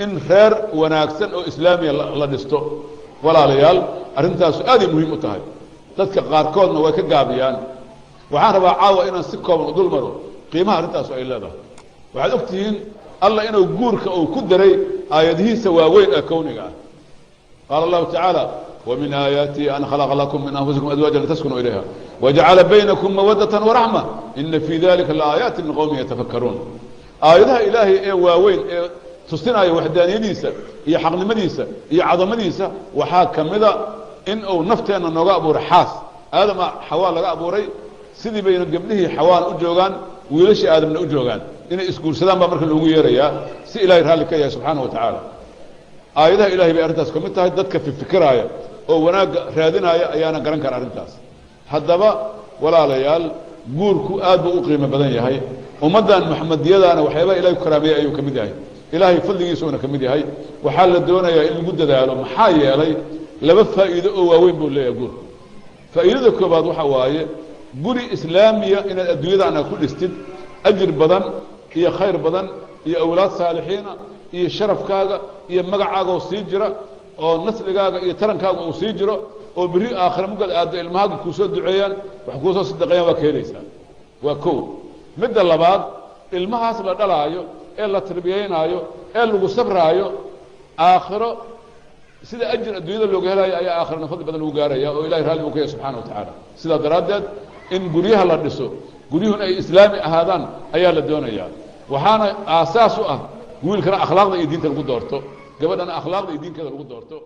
In reer wanaagsan oo islaamiya la dhisto, walaalayaal, arrintaasu aaday muhiim u tahay. Dadka qaarkoodna way ka gaabiyaan. Waxaan rabaa caawa inaan si kooban u dul maro qiimaha arrintaasu ay leedahay. Waxaad og tihiin Alla inuu guurka uu ku daray aayadihiisa waaweyn ee kowniga ah. Qaala Allahu tacaala: وmin aayaatihi an khalaqa lakum min anfusikum azwaaja litaskunuu ilayha wajacala baynakum mawadata waraxma, ina fii dalika laaayaati liqowmin yatafakaruun. Aayadaha Ilaahay ee waaweyn ee tusinaya waxdaaniyadiisa iyo xaqnimadiisa iyo cadamadiisa waxaa ka mida in uu nafteenna nooga abuuray xaas. Aadama Xawaa laga abuuray, sidii bayna gabdhihii Xawaana u joogaan, wiilashii Aadamna u joogaan. Inay isguursadaan baa marka loogu yeerayaa, si Ilahay raalli ka yahay subxaana wa tacaala. Aayadaha Ilahay bay arrintaas ka mid tahay. Dadka fifikiraaya oo wanaagga raadinaya ayaana garan kara arrintaas. Haddaba walaalayaal, guurku aad buu u qiimo badan yahay. Ummaddan Muxamediyadaana waxyaabaha Ilahay ku karaameeyey ayuu ka mid yahay, Ilaahay fadligiisuuna ka mid yahay. Waxaa la doonayaa in lagu dadaalo, maxaa yeelay laba faa'iido oo waaweyn buu leeyahay guurku. Faa'iidada koobaad waxa waaye guri islaamiya inaad adduunyadaana ku dhistid, ajir badan iyo khayr badan iyo awlaad saalixiina iyo sharafkaaga iyo magacaaga oo sii jira, oo nasligaaga iyo tarankaaga uu sii jiro, oo berri aakhira mugaad aaddo ilmahaaga kuusoo duceeyaan, wax kuusoo sadaqeeyaan, waa ka helaysaa. Waa kow. Midda labaad, ilmahaas la dhalaayo ee la tarbiyeynaayo ee lagu sabraayo, aakhiro sida ajir adduunyada looga helayo ayaa aakhirana fadli badan lagu gaaraya, oo Ilahay raalli uu ka yahay subxana wa tacaala. Sidaa daraaddeed in guryaha la dhiso, guryuhun ay islaami ahaadaan ayaa la doonayaa. Waxaana aasaas u ah wiilkana akhlaaqda iyo diinta lagu doorto, gabadhana akhlaaqda iyo diinkeeda lagu doorto.